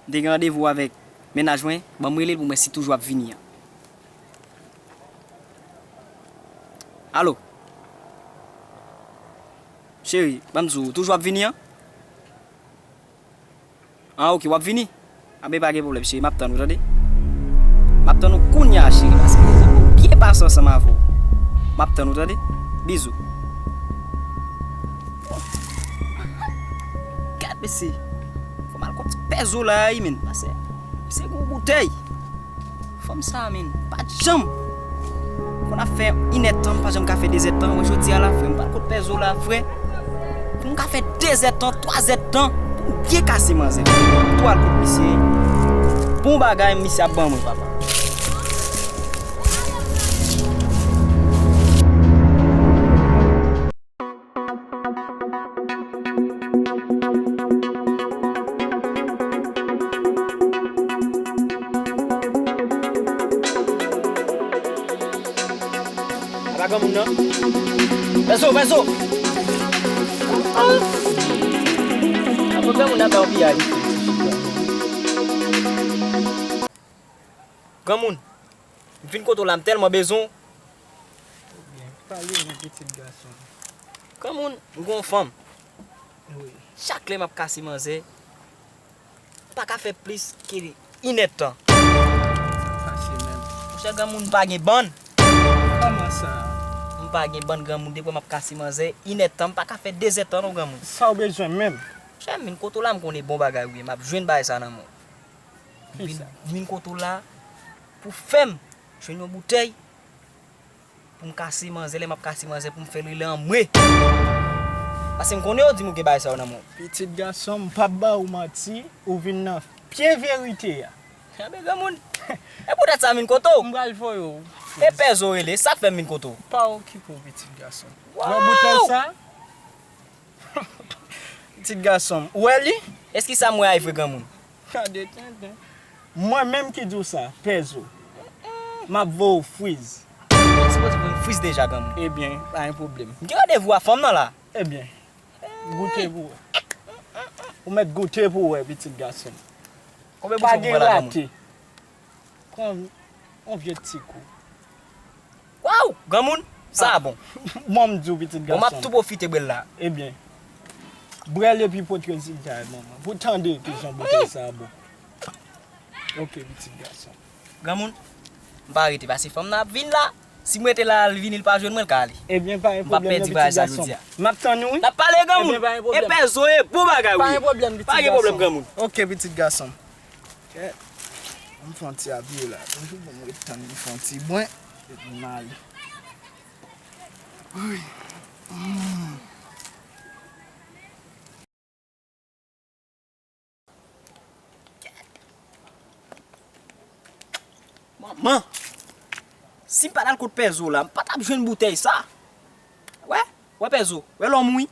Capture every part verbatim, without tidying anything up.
M te gen randevou avèk mennaj mwen, ban m rele l pou m wè si toujou ap vini an. Alo? Cheri, ban m di w, toujou ap vini an? Ah, ok, w ap vini? Anben, pa gen pwoblèm, cheri, m ap tann ou, tande? M ap tann ou kounye a, cheri, paske zanmi m byen pase ansanm avè w. M ap tann ou, tande? Bizou. Gad mesye. Fò m al kot ti Pèzo la, wi, menn. Pase, se gwo boutèy. Fanm sa, menn, pa t janm. Konn ap fè inèdtan, m pa janm ka fè dezèdtan. Mwen, jodi a la, frè, m pral kot Pèzo la, frè. Pou m ka fè dezèdtan, twazèdtan, pou m byen kase manzè. M tou al kot misye. Bon bagay, misye ap ban mwen, papa. Apa granmoun nan? Pèzo, Pèzo! Ah! Apa granmoun nan ba w piyay? Granmoun, m vin kote w la, m tèlman bezwen w. Ebyen, pale non, pitit gason. Granmoun, m gon fanm. Wi. Chak lè m ap kase manzè, m pa ka fè plis ke inèdtan. Sa fache menm. Monchè granmoun, m pa gen bann. Kòman sa? M pa gen bann granmoun, depi m ap kase manzè, inèdtan, m pa ka fè dezèdtan non granmoun. Sa w bezwen menm? Monchè, m vin kote w la, m konnen bon bagay ou ye, m ap jwenn bagay sa nan men w. Vin, vin kote w la pou fè m jwenn yon boutèy pou m kase manzè, lè m ap kase manzè pou m fè l rele anmwe. Paske m konnen yo di m ou gen bagay sa yo nan men w. Pitit gason, m p ap ba ou manti, ou vin nan pye verite a. Anben granmoun, e poutèt sa m vin kote w. M pral voye w. E Pèzo rele, sa k fè m vin kote w. Pa okipe w, pitit gason. Waw! Wè boutèy sa? Pitit gason m, ou wè li? Èske sa m wè a vre granmoun? Gade tenten. Mwen menm ki di w sa, Pèzo. M ap voye w friz. Ou sipoze voye m friz deja granmoun. Ebyen, pa gen pwoblèm. M gen randevou a fanm nan la. Ebyen, goute pou w wè. Ou mèt goute pou w wè, pitit gason m. Konbyen bouchon pou m pran la granmoun? Pa gen rate. Pran yon vye ti kou. Waw! Granmoun, sa a bon. Bon, m di w, pitit gason m. Bon, m ap tou pwofite bwè l la. Ebyen, bwè l epi pote rezilta a ban mwen. Pou tande kijan boutèy sa a bon. Ok, pitit gason m. Granmoun, m pa rete, paske fanm nan ap vin la. Si m rete la, l vini, l pa jwenn mwen, l ka ale. Ebyen, pa gen pwoblèm non, pitit gason m. M ap tann ou, wi. N ap pale, granmoun. Ebyen, pa gen pwoblèm. E Pèzo ye bon bagay ou ye. Pa gen pwoblèm, pitit gason m. Pa gen pwoblèm, granmoun. Ok, pitit gason m. Kèt. Ann fè yon ti apiye la. Toujou pou m ret tann li fè yon ti bwen. Epi m ale. Wi. Mm. Manman! Si m pa t al kot Pèzo la, m pa t ap jwenn boutèy sa. Wè, wè Pèzo, wè lòm ou wi.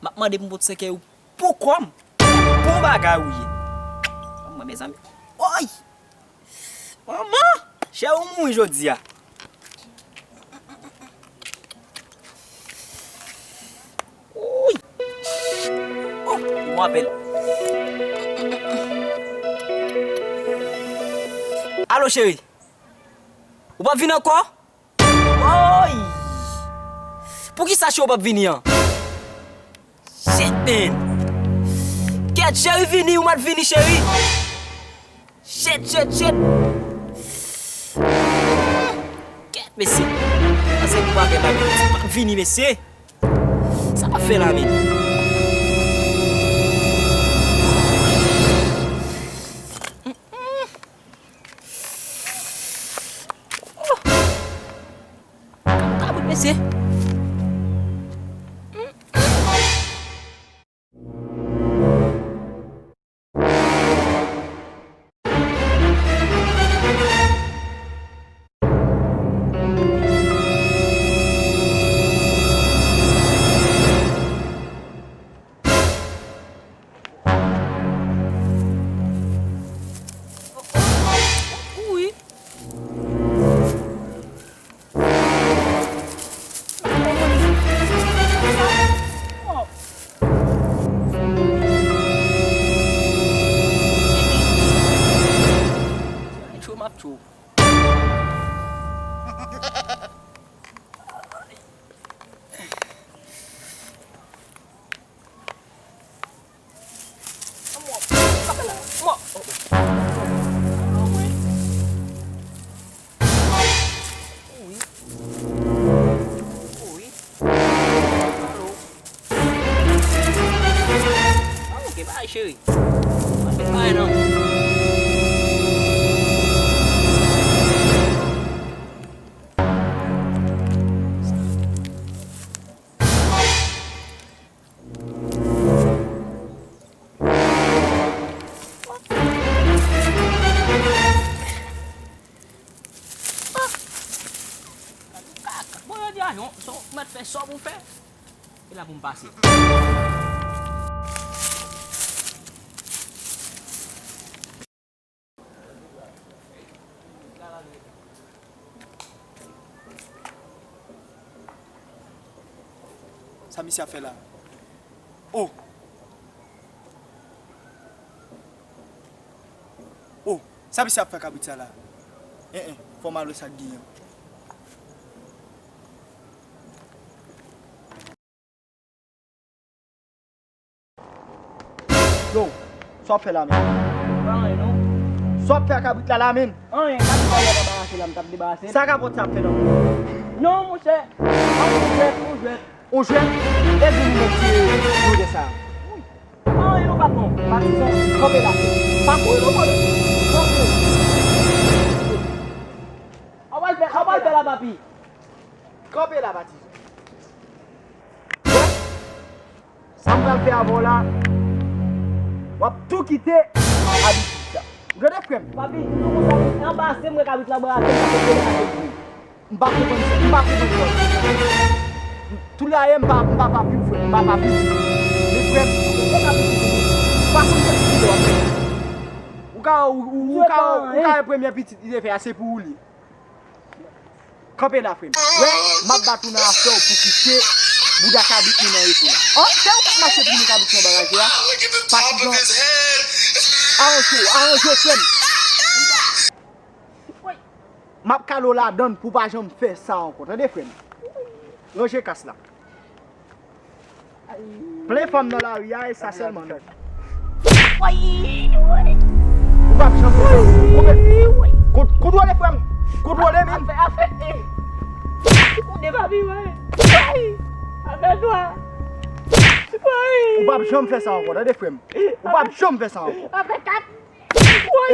M ap mande pou m pot sèkèy ou pou kò m. Bon bagay ou ye. Mwen, mezanmi. Oy! Manman! Chè ou mouri jodi a. Oy! Oh, bon apèl. Alo, cheri. Ou p ap vin ankò? Oy! Poukisa cheri ou p ap vini an? Shit, man! Kèt, cheri vini, ou mèt vini, cheri! Shit, shit, shit! Kèt, mesye! Sa se pou bagay la, mesye. Vini, mesye! Sa w ap fè la, men? Kabout, mesye! Cheri, ann fè bagay non. Bon, yo di a non, so, ou mèt fè sa pou w fè. E la pou m pase. Sa misye ap fè la? Oh! Oh! Sa misye ap fè kabrit sa la? En en, fò m al wè sa k genyen. Yo, sa w ap fè la menm? Pa anyen non. Sa w ap fè ak kabrit la la menm? Anyen, kabrit la m t ap debarase la, m t ap debarase l. Sa kapòt sa ap fè nan men w? Non, monchè. An, on jwèt, on jwèt. On jwèt? E vin mèt ti jwèt sa. Pa anyen non, patwon. Patizan, kanpe la. Pa kouri non, bòdè. Kanpe. An pral fè, an pral fè la, papi. Kanpe la, patizan. Sa m pral fè avè w la, w ap tou kite abitid sa. Ou tande, frè m? Papi, di nou konsa, anba se mwen kabrit la brase, m pa konprann sa. M pa konprann sa, m pa konprann sa. Tou la ye, m pa, m pa papi w, frè m, m pa papi w. Men frè m, ou pa konn se pitit w ap fè. Ou ka, ou, ou, ou ka, ou ka wè premye pitit li te fè a, se pou ou li ye. Kanpe la, frè m. Wè, m ap bat ou nan afè w pou kite bouda kabrit nou nan repo la. Oh, se ou k ap mache pou nou kabrit nan bagay la. Patizan. Aranje w, aranje w, frè m. M ap kale w ladann pou w pa janm fè sa ankò. Tande, frè m. Ranje kas la. Plen fanm nan lari a, e sa sèlman, non. Ou p ap janm fè sa. Koupe. Kontwole, frè m. Kontwole, men. Ou p ap janm fè sa ankò, tande, frè m. Ou p ap janm fè sa ankò.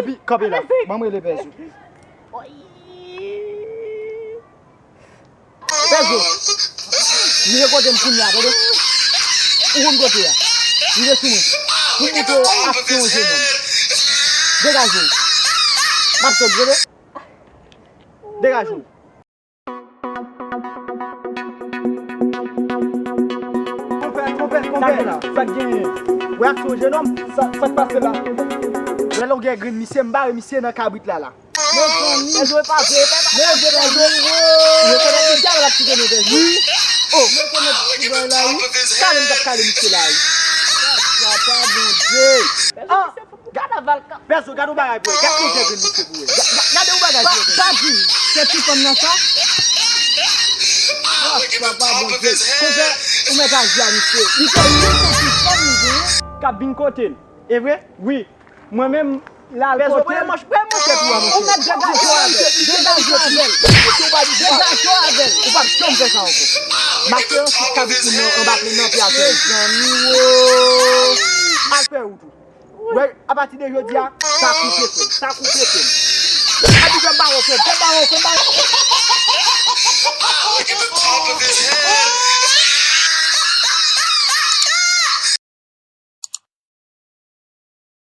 Epi, kanpe la. Ban m rele Pèzo. Pèzo, rive kote m kounye a, tande? Ou konn kote a. Rive sou mwen. Pou m montre w aksyon jenòm. Degaje w. M ap sot, tande? Degaje w. Konpè, konpè, konpè. Sa k genyen? Wè aksyon jenòm. Sa, sa k pase la? Wè longè grenn misye, m bare misye nan kabrit la, la. Mezanmi. Pèzo, e pa vre, e pa, e pa vre, Pèzo. Ou rekonèt misye avè l ap kite nou, Pèzo. Wi. Oh. Ou rekonèt ti bòy la, wi. Kale m t ap kale misye la, wi. Papa Bondye. Ah. Pèzo, gade yon bagay pou wè. Gade yon bagay pou wè. Ga-, ga-, gade yon bagay pou wè, Pèzo. Pa di m, se ti fanm nan sa? Ah, papa Bondye. Konpè, ou mèt aji a misye. Li fè wi, se ti fanm li genyen k ap vin kote l. E vre? Wi. Mwen menm, l al kote l. Pèzo, pran manch, pran manchèt ou a, monchè. Ou mèt degaje w avè l. Degaje w avè l. Degaje w avè l. Ou p ap janm fè sa ankò. M ap fè yon chit kabrit moun nan anba plen nan pye a, frè m. Mezanmi wo. Al fè wout ou. Wè, apati de jodi a, sa koupe, frè m. Sa koupe, frè m. Epi fè m bawon, frè m. Fè m bawon, fè m bawon.